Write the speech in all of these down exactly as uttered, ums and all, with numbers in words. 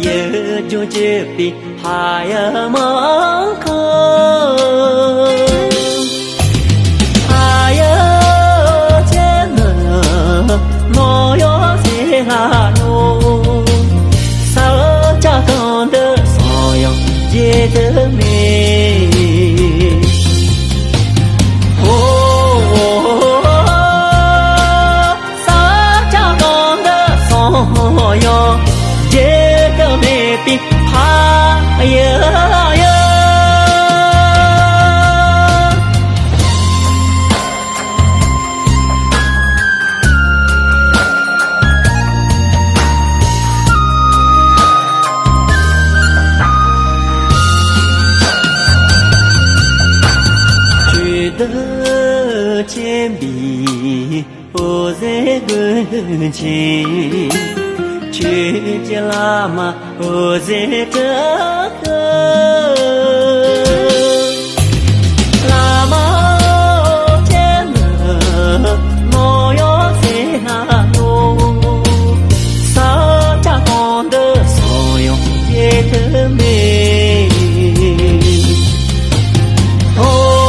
ཡུལ་ལྗོངས་སྐྱིད་པའི་ཕ་ཡུལ་མང་ཁམས། ཕ་ཡུལ་ཁྱེད་ནི་ནམ་ཡང་ཟད་སླ་མྱོང་། ས་སྐྱ་གང་དུ་སོང་ཡང་བརྗེད་དུ་མེད། ཨོ། ས་སྐྱ་གང་དུ་སོང་ཡང་བརྗེད་དུ་མེད་པའི་ཕ་ཡུལ་ཡིན། ཆོས་སྡེ་ཆེན་པོའི་འོད་ཟེར་ཀུན་མཁྱེན། ཆོས་ཀྱི་བླ་མ་འོད་ཟེར་སྤྲིན་དཀར། བླ་མ་ཁྱེད་ནི་ནམ་ཡང་ཟད་སླ་མྱོང་། ས་སྐྱ་གང་དུ་སོང་ཡང་བརྗེད་དུ་མེད། ཨོ།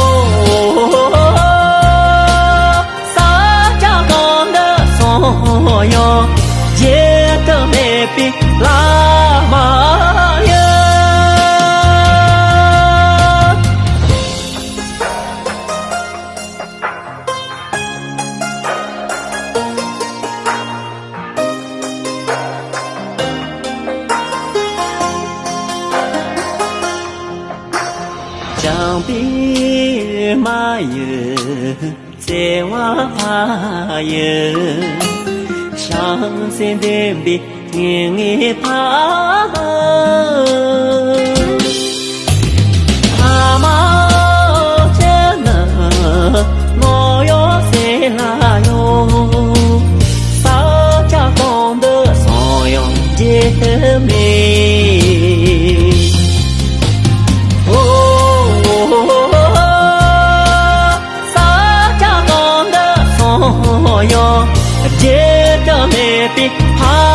ས་སྐྱ་གང་དུ་སོང་ཡང་བརྗེད་དུ་མེད་པའི་བླ་མ་ཡིན། བྱམས་པའི་མ་ཡུལ་བརྩེ་བ་ཕ་ཡུལ། བྱང་སེམས་ལྡན་པའི་སྙིང་ནས་ཕ། ཕ་མ་ཁྱེད་ནི་ནམ་ཡང་ཟད་སླ་མྱོང་། ས་སྐྱ་གང་དུ་སོང་ཡང་བརྗེད་དུ་མེད། ཨོ། ས་སྐྱ་གང་དུ་སོང་ཡང་བརྗེད་དུ་མེད་པའི་ཕ་